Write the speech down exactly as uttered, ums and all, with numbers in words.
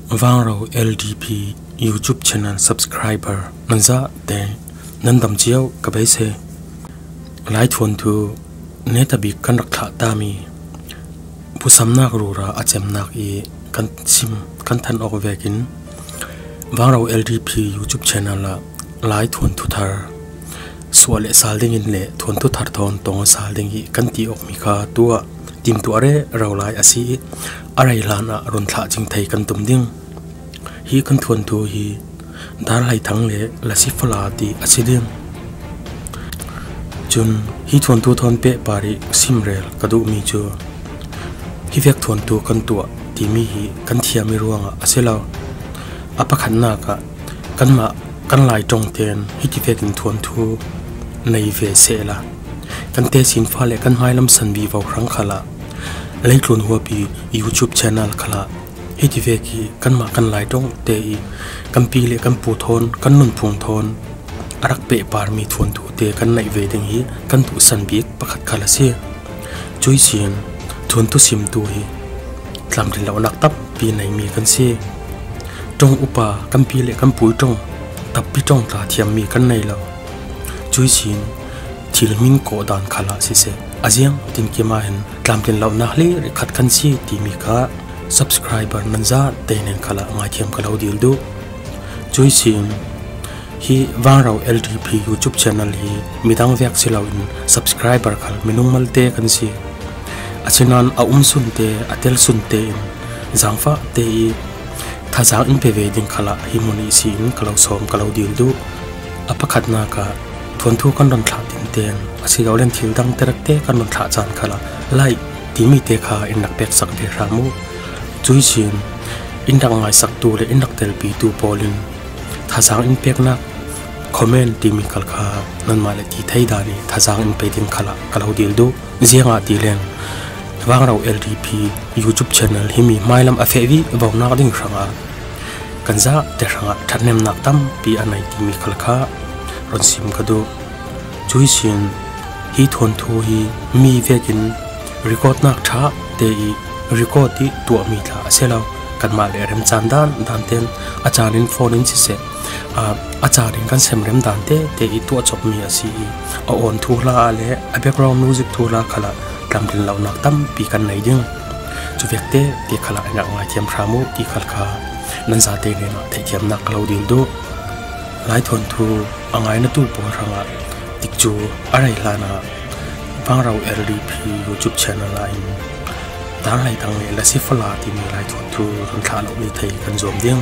Vangrau L D P YouTube channel subscriber nan zate nan dam cio ka beisei. Lai thuanthu neta bik kan rak thlah tami pusamnak rura a cemnak i kan sim kan than awk vekin Vangrau L D P YouTube channel ah lai thuanthu thar suah le sal dingin le thuanthu thar thawn tong a sal ding hi kan ti awkmi kha tuah timtuah rero lai a si i a rei hlan ah run thlah cing thei kan tum ding. Hi kan thuanthu hi Dar Hlai Thang le Lasi Fala ti a si ding. Cun hi thuanthu thawn pehpar i simrel ka duhmi cu hi vek thuanthu kan tuah timi hi kan thiam i ruangah a si lo. A pakhatnak ah kanmah kan Lai ṭong ten hiti vekin thuanthu nei ve sehla kan tesin fa le kan hmailam san vivo hrang khalah Leitlun Huapi YouTube channel khalah hiti vek hi kanmah kan Lai ṭong te i kan pi le kan pu thawn kan nunphung thawn a rak pehparmi thuanthu te kan neih ve ding hi kan duhsan bik pakhat khal a si. Cuih sin thuanthu simtu hi tlamtlin lonak tampi neimi kan si. Ṭong upa kan pi le kan pui ṭong tappi ṭong tla thiammi kan nei lo. Cuih sin thil min kawh dan khalah siseh a ziang tinkim ah hin tlamtlin lonak hlir i khat kan si timi kha subscriber nan zate nen khalah ngaithiam ka lo dil duh. Cuih sin hi Vangrau L D P YouTube channel hi midang vek si loin subscriber khal minung malte kan si. Asinain a umsunte a telsunte in zangfahte i thazang in pe ve ding khalah hi hmun i si in ka lo sawm ka lo dil duh. A pakhatnak ah thuanthu kan run thlah tinten a si lo len thil dang terekte kan run thlah caan khalah like timi te kha in rak peksak ve hram uh. Cuih sin in rak ngaisaktu le in rak telpitu pawl in thazang in peknak comment timi khal kha nanmah le ti thei dan i thazang in pe ding khalah ka lo dil duh. Ziangahtile Vangrau L D P YouTube channel hi mi hmailam a feh vivonak ding hrangah kan zate hrangah ṭhathnemnak tampi a nei timi khal kha run sim ka duh. Cuih sin hi thuanthu hi mi vekin recordnak ṭha te i record i tuahmi tla a si lo. Kanmah le remcan dan dan ten a caan in phone in siseh, a, a caan in kan sem rem dan tete i tuah cawkmi a si i a awn thuhla ah le a background music thuhla khalah tlamtlin lonak tampi kan nei ding. Cu vek tete khalah in rak ngaithiam hram uh ti khal kha nan zate nen ah theihthiamnak ka lo dil duh. Lai thuanthu a ngainatu pawl hrangah tikcu a rei hlan ah Vangrau L D P YouTube channel ah in Dar Hlai Thang le Lasi Fala timi lai thuanthu run thlah lo ni thei kan zuam ding.